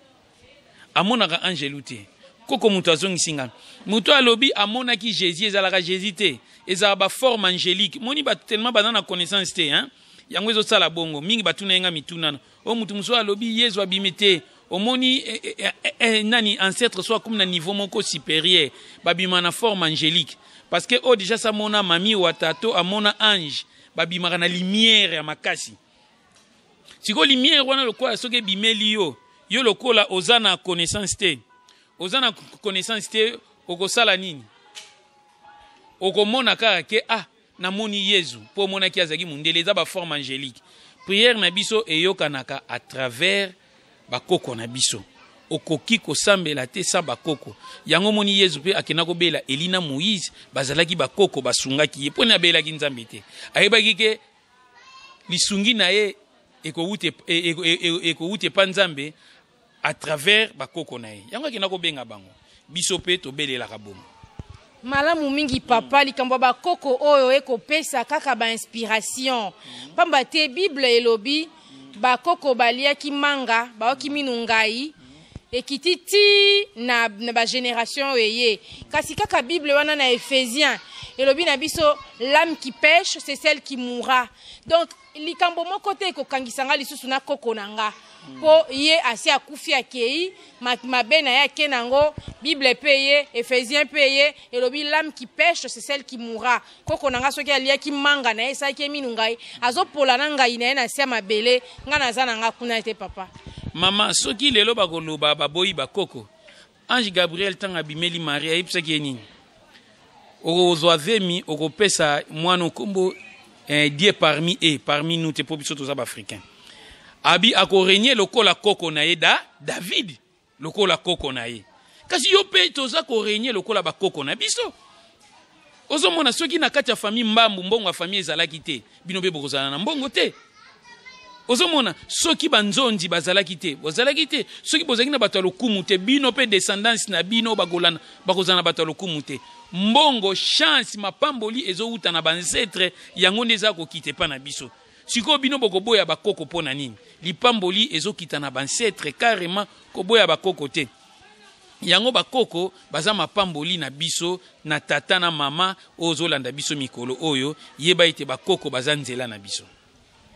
amonaka angelu te, koko moto azongisi nga. Moto alobi amonaki Jésus, ezalaka Jésus te, ezalaka baforme angélique. Moni bato tellement baza na connaissance te, hein? Yango ezosala bongo mingi. Batuna ye nga mitunana oyo motu mosusu alobi Yezu abimi te. Omoni nani ancêtre so akomi na niveau moko supérieur, babima na forme angélique, parce que oyo déjà samona mami wata to amona ange, babimaka na lumière ya makasi. Sikoyo lumière wana, lokola soki ebimeli yo, yo lokola oza na connaissance te, oza na connaissance te, okosala nini? Okomona kaka ke ah, namoni Yezu, mpo omonaki azalaki mondele. Eza baforme angélique. Prière na biso eyokanaka à travers bakoko na biso. Okoki kosambela te sa bakoko. Yango omoni Yezu mpe akenda kobela Eli na Moïse, bazalaki bakoko, basungaki ye. Mpo nini abelaki Nzambe te? Ayebaki ke lisungi na ye ekowuta epa Nzambe à travers bakoko na ye. Yango akenda kobenga bango. Biso mpe tobelelaka bongo. Malamu mingi, papa. Likambo ya bakoko oyo ekopesa kaka bainspiration, pamba te Bible elobi bakoko baliaki manga, baoki minu ngai ekiti ti na bagénération oyo eye. Kasi kaka Bible wana na Éphésiens elobi na biso: "L'âme qui pèche, c'est celle qui mourra." Donc likambo moko te ekokangisa nga lisusu na koko na nga, mpo ye asi akufi, akei, mabe na ye ake nango. Bible mpe ye, Éphésiens mpe ye elobi: "L'âme qui pèche, c'est celle qui mourra." Koko na nga soki aliaki manga na ye, esalaki ye minu ngai, azopola na ngai na ye na se ya mabele. Nga naza na nga kuna te, papa. Mama, soki lelo bakoloba baboyi bakoko, ange Gabriel ntango abimeli Marie, ayebisaki ye nini? Okozwa zemi, okopesa mwana nkombo Dieu parmi e parmi nous te, mpo biso toza baafricain. Abi akorégner lokola koko na ye da David, lokola koko na ye. Kasi yo mpe toza korégner lokola bakoko na biso. Ozomona, soki na kati ya famille mbambu, mbongo ya famille ezalaki te, bino mpe bokozala na mbongo te. Ozomona, soki banzonzi bazalaki te, bozalaki te. Soki bozalaki na bato ya lokumu te, bino mpe descendance na bino bakolanda bakozala na bato ya lokumu te. Mbongo, chance, mapamboli ezowuta na baancêtres. Yango nde eza kokita epa na biso. Sikoyo bino bokoboya bakoko mpo na nini? Lipamboli ezokita na baancêtres carrément. Koboya bakoko te. Yango bakoko baza mapamboli na biso, na tata na mama oyo ozolanda biso mikolo oyo. Yeba ete bakoko baza nzela na biso.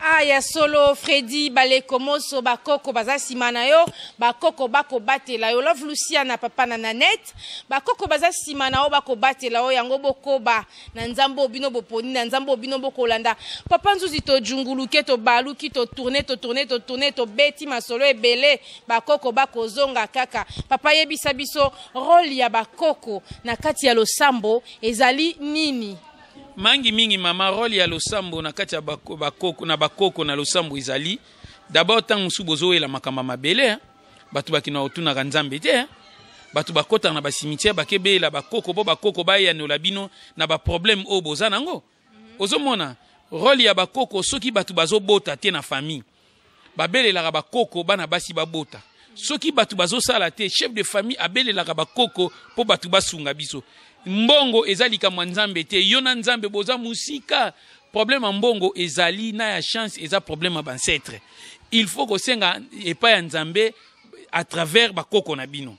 Ah ya solo Freddy Balekomoso bakoko baza sima na yo bakoko bakobatela yo Love Luciana papa na Nanette bakoko baza sima na yo bakobatela yo yango bokoba na nzambe oyo bino boponi na nzambe oyo bino bokolanda papa Nzuzi tojunguluke tobaluki totourne totourne totourne tobeti masolo ebele bakoko bakozonga kaka papa yebisa biso role ya bakoko na kati ya losambo ezali nini? Mangi mingi mama, role ya losambo na kati ya bakoko, na bakoko na losambo ezali d'abord ntango mosusu bozowela makambo ya mabele hein. Bato bakenda kotunaka Nzambe te hein. Bato bakotaka na bacimetière bakebeyela bakoko mpo bakoko bayanola bino na baproblème oyo boza nango. Ozomona role ya bakoko soki bato bazobota te na famille babelelaka bakoko bana basi babota. Soki bato bazosala te, chef de famille abelelaka bakoko mpo bato basunga biso. Mbongo eza likambo ya Nzambe te, yo na Nzambe boza mosika. Problème ya mbongo ezali na ya chance, eza problème ya bancêtre. Il faut kosenga epai ya Nzambe à travers bakoko na bino.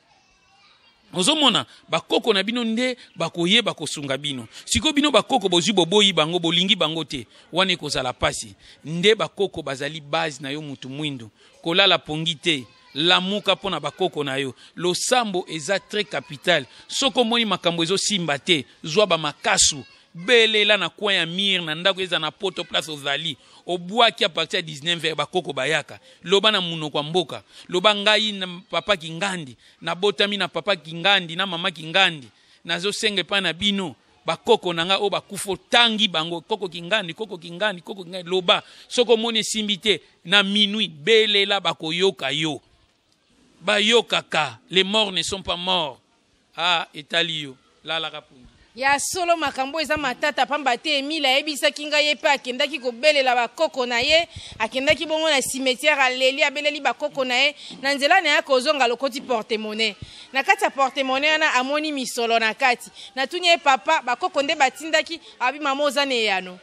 Ozomona bakoko na bino nde bakoyeba kosunga bino. Sikoyo bino bakoko bozwi boboyi bango, bolingi bango te, wana ekozala pasi. Nde bakoko bazali base na yo mutu mwindu. Kolala pongi te, lamuka mpo na bakoko na yo. Losambo eza très capital. Soki omoni makambo ezosimba te, zwa ba makasu, belela na coin ya mur na ndako eza na poto place ozali, obwaki a partir ya 19 heures bakoko bayaka. Loba na munoko ya mboka, loba ngai na papa Kingandi, nabotami na papa Kingandi na mama Kingandi, nazosenga epai na bino bakoko na ngai oyo bakufa, otangi bango koko Kingandi, koko Kingandi, koko Kingandi. Loba soki omoni esimbi te na minuit, belela bakoyoka yo. Bayokaka, les morts ne sont pas morts. Ah, etali yo, lalaka pongi. Ya solo makambo eza matata pamba te Emile ayebisaki ngai ye pe akendaki kobelela ba koko na ye, akendaki bongo na cimetière aleli abeleli ba koko na ye, na nzela na ye akozonga alokoti porte monnaie, na kati ya porte monnaie wana amoni misolo na kati, natuni ye papa ba koko nde batindaki? Alobi mama oza na eyano?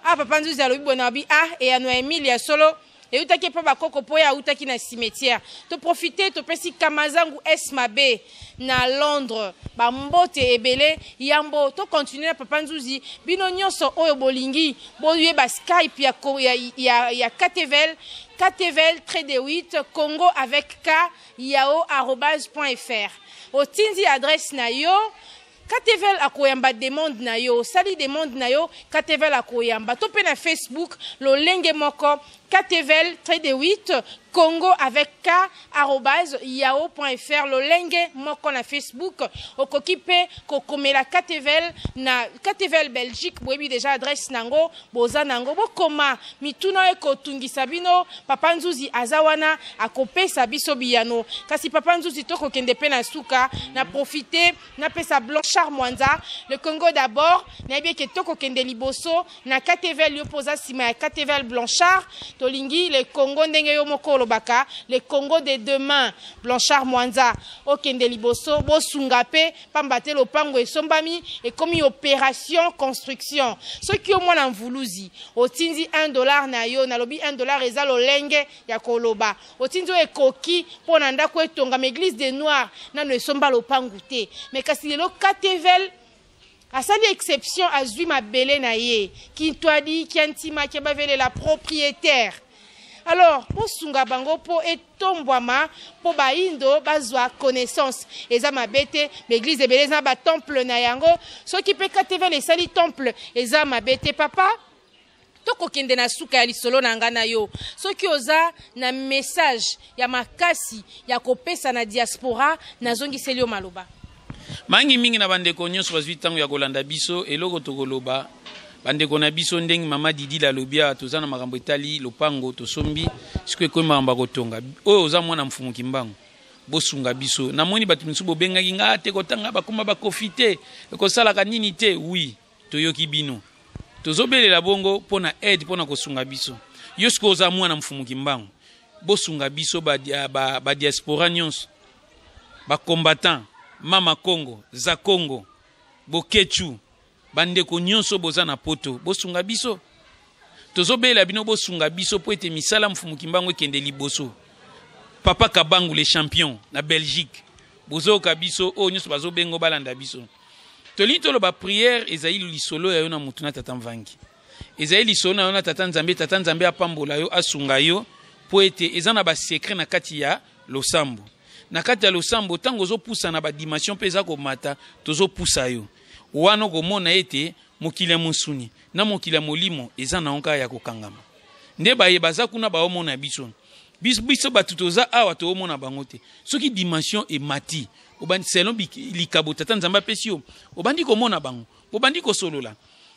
Ah papa Nzuzi alobi boye na bi ah eyano ya Emile ya solo eutaki epa bakoko po ye awutaki na cimetière. To profiter topesi Kamazangu S Mabe na Londres ba mbote ebele. Yambo to continuer na papa Nzuzi, bino nionso oyo bolingi boyeba Skype ya ya ya, ya KTVL, KTVL trait de 8 Congo avec K yahoo arobase point fr. Otindi adresse na yo KTVL akoyamba demande na yo. Osali demande na yo, KTVL akoyamba. To pe na Facebook, lolenge moko, KTVL trait de 8, Congo avec K, arobase yahoo point fr, lolenge moko na Facebook. Okoki pe kokomela KTVL na KTVL Belgique, boyebi dejà adresse nango, boza nango. Bokoma mituna oyo ekotungisa bino, Papa Nzuzi aza wana, akopesa biso biyano. Kasi Papa Nzuzi, tokokende pe na suka, na profiter napesa Blanchard Mwanza, le Congo d'abord, nayebi eke tokokende liboso na KTVL, yo pe oza sima ya KTVL Blanchard, tolingi le Congo ndenge yo moko olobaka, le Congo de demain. Blanchard Mwanza, okende liboso, bosunga pe, pamba te lopango esombami, ekomi operation construction. Soki yo mwana Mvuluzi, otindi un dollar na yo, nalobi un dollar eza lolenge ya koloba, otindi oyo ekoki po na ndako etongama, eglise des noirs nanu esomba lopangu te, mais kasi lelo KTVL asali exception, azui mabele na ye, Kintuadi, Kiantima, Kiabavelela, proprietaire. Alors bosunga bango po etombwama, po bayindo bazwa connaissance. Eza mabe te, ba eglise ebele eza na ba temple na yango, soki pe KTVL esali temple eza mabe te papa. Tokokende na suka ya lisolo na nga na yo. Soki oza na message ya makasi ya kopesa na diaspora, nazongiseli yo maloba. Mangi mingi na bandeko nyonso bazwi ntango ya kolanda biso. Eloko tokoloba bandeko na biso, ndenge mama Didi alobi awa, toza na makambo etali lopango tosombi, sikoyo ekomi makambo ya kotonga. Oyo oza mwana Mfumu Kimbangu, bosunga biso. Namoni bato misusu bobengaki nga te kotanga bakoma bakofi te, ekosalaka nini te. Oui, toyoki bino, tozobelela bongo mpo na aide, mpo na kosunga biso. Yo sikoyo oza mwana Mfumu Kimbangu, bosunga biso ba diaspora nyonso, ba combattant, Mama Kongo, Za Kongo, Boketshu, bandeko nyonso boza na poto, bosunga biso. Tozobelela bino bosunga biso po ete misala Mfumu Kimbangu ekende liboso. Papa Kabangu le champion na Belgique, bozoyoka biso, oyo nyonso bazobengo balanda biso. Tolingi toloba prière ezali lisolo ya yo na mutu na tata Mvangi. Ezali lisolo na yo na Tata Nzambe. Tata Nzambe apambola yo, asunga yo, mpo ete eza na basecret na kati ya losambo. Na kati ya losambo, ntango ozopusa na badimension mpe eza komata, tozopusa yo wana, okomona ete mokili ya mosuni na mokili ya molimo eza na kaka ya kokangama. Nde baye baza kuna baomona biso, biso bato toza awa toomona bango te. Soki dimension emati, obandi selon likabo Tata Nzambe apesi yo, obandi komona bango, bobandi kosolola.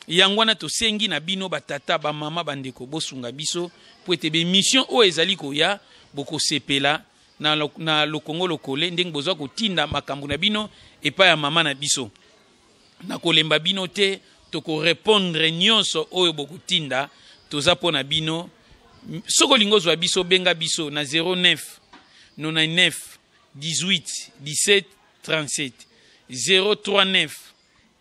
Yango wana tosengi na bino, batata, bamama, bandeko, bosunga biso po ete baémission oyo ezali koya, bokosepela na Lokongo Lokole ndenge bozwa kotinda makambo na bino epai ya mama na biso. Nakolemba bino te, tokorépondre nyonso oyo bokotinda. Toza mpo na bino. Soki olingi ozwa biso, benga biso na 09 99 18 17 37, 039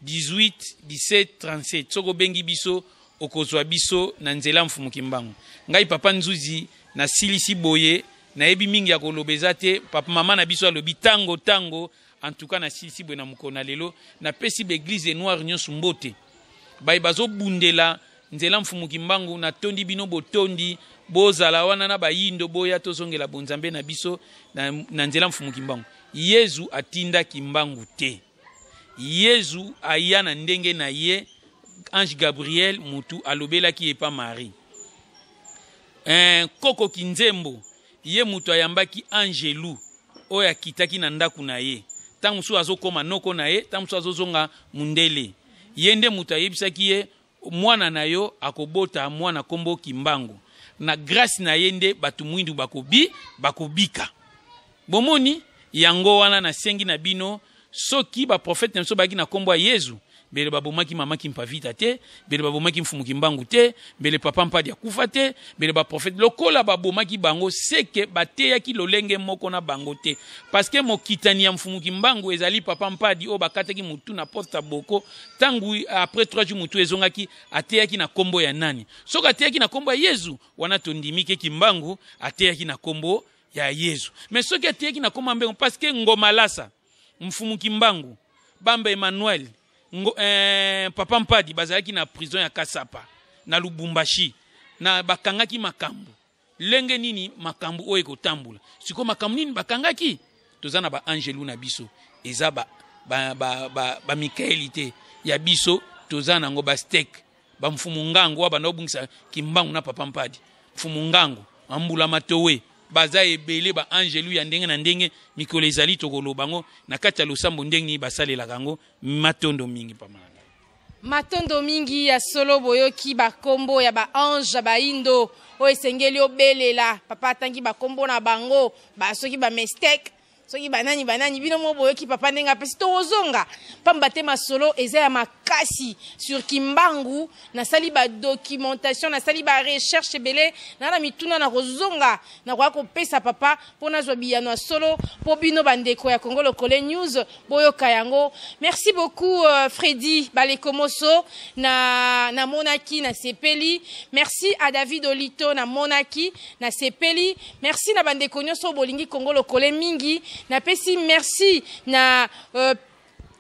18 17 37. Soki obengi biso, okozwa biso na nzela Mfumu Kimbangu. Ngai Papa Nzuzi nasilisi boye. Nayebi mingi ya koloba eza te. Papa, mama na biso alobi ntango ntango. En tout cas, nasilisi boye na mokolo na lelo. Napesi baeglise noire nyonso mbote, baye bazobundela nzela Mfumu Kimbangu. Natondi bino, botondi, bozala wana na bayindo. Boya tozongela bonzambe na biso na nzela Mfumu Kimbangu. Yezu atinda Kimbangu te. Yezu aya na ndenge na ye. Ange Gabriel mutu alobelaki epa Marie. Koko Kinzembo ye mutu ayambaki angelu oyo akitaki na ndako na ye. Ntango mosusu azokóma noko na ye, ntango mosusu azozonga mundele. Ye nde moto ayebisaki ye: mwana na yo akobota mwana nkombo Kimbangu, na grâce na ye nde bato mwindu bakobika. Bomoni yango wana, nasengi na bino, soki baprofete na biso bayaki na nkombo ya Yezu, mbele babomaki mama Kimpavita te, mbele babomaki Mfumu Kimbangu te, mbele papa Mpadi akufa te. Mbele baprofete, lokola babomaki bango, seke bateyaki lolenge moko na bango te, parce que mokitani ya Mfumu Kimbangu ezali papa Mpadi oyo bakataki mutu na porte ya Boko. Ntango après 3 jours mutu ezongaki, ateyaki na nkombo ya nani? Soki ateyaki na nkombo ya Yezu, wana tondimi ke Kimbangu ateyaki na nkombo ya Yezu. Mais soki ateyaki na nkombo ya Mbengo, parce que Ngoma Lasa, Mfumu Kimbangu, Bamba Emmanuel, papa Mpadi bazalaki na prison ya Kasapa na Lubumbashi, na bakangaki makambo lenge nini? Makambo oyo ekotambola sikoyo, makambo nini bakangaki? Toza na baangelu na biso, eza bamikaeli ba, ba, ba, ba te ya biso. Toza nango bastek, bamfumu ngango oyo banda kobungisa Kimbangu na papa Mpadi, mfumu ngango ambula matowe. Baza ebele, baangelu ya ndenge na ndenge. Mikolo ezali, tokoloba yango na kati ya losambo, ndenge nini basalelaka yango. Matondo mingi, pama na ngai. Matondo mingi ya solo. Boyoki bakombo ya baange ya baindo oyo esengeli obelela. Papa atangi bakombo na bango, soki bamestek, soki banani banani, bino mo boyoki papa ndenge apesi. Tokozonga pamba te masolo eza ya makasi sur Kimbangu. Nasali badocumentation, nasali barecherche ebele na mituna. Na kozonga, nakoya kopesa papa mpo nazwa biyano ya solo mpo bino bandeko ya Congo Lokole News boyoka yango. Merci beaucoup, Freddy Balekomoso, na namonaki, nasepeli. Merci à David Olito, namonaki, nasepeli. Merci na bandeko nyonso bolingi Congo Lokole mingi. Napesi merci na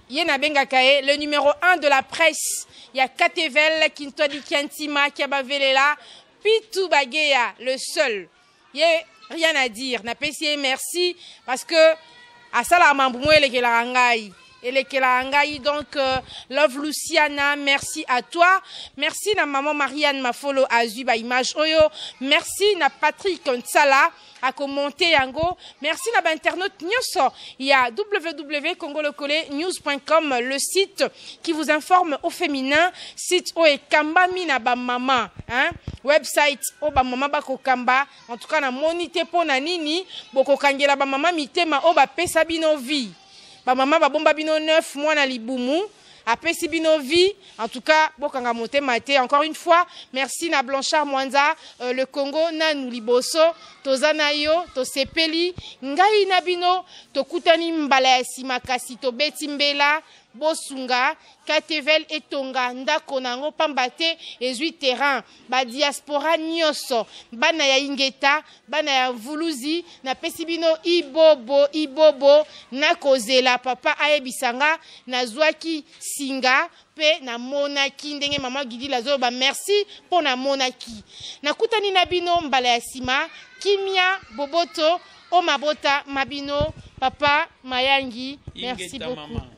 ye nabengaka ye le numéro 1 de la presse ya Katevel Kintwadi Kiantima Kiabavelela Pitu Bageya, le seul ye, rien à dire. Napesi ye merci parce que asalaka mambu mo elekelaka ngai, elekelaka ngai. Donc Love Luciana, merci à toi. Merci na maman Marianne Mafolo, azwi baimage oyo. Merci na Patrick Ntsala, akomonte yango. Merci na bainternaute nyonso ya www.congolokole-news.com, le site qui vous informe au féminin, site oyo ekambami na bamama, hein? Website oyo bamama bakokamba. En tout cas, namoni te mpo na nini bokokangela bamama mitema oyo bapesa bino vie. Bamama babomba bino 9 mois na libumu, apesi bino vie. En tout cas, bokanga motema te. Encore une fois, merci na Blanchard Mwanza. Le Congo nanu liboso, toza na yo, tosepeli. Ngai na bino tokutani mbala ya nsima, kasi tobeti mbela. Bosunga KTVL etonga ndako na yango pamba te ezwi terrain. Ba diaspora nyoso, bana ya Ingeta, bana ya Mvuluzi, napesi bino ibobo ibobo. Nakozela papa ayebisa nga nazwaki singa pe namonaki ndenge mama Gidila azoloba merci mpo namonaki. Nakutani na bino mbala ya sima. Kimia, boboto o mabota ma bino. Papa Mayangi, merci Ingeta beaucoup. Mama.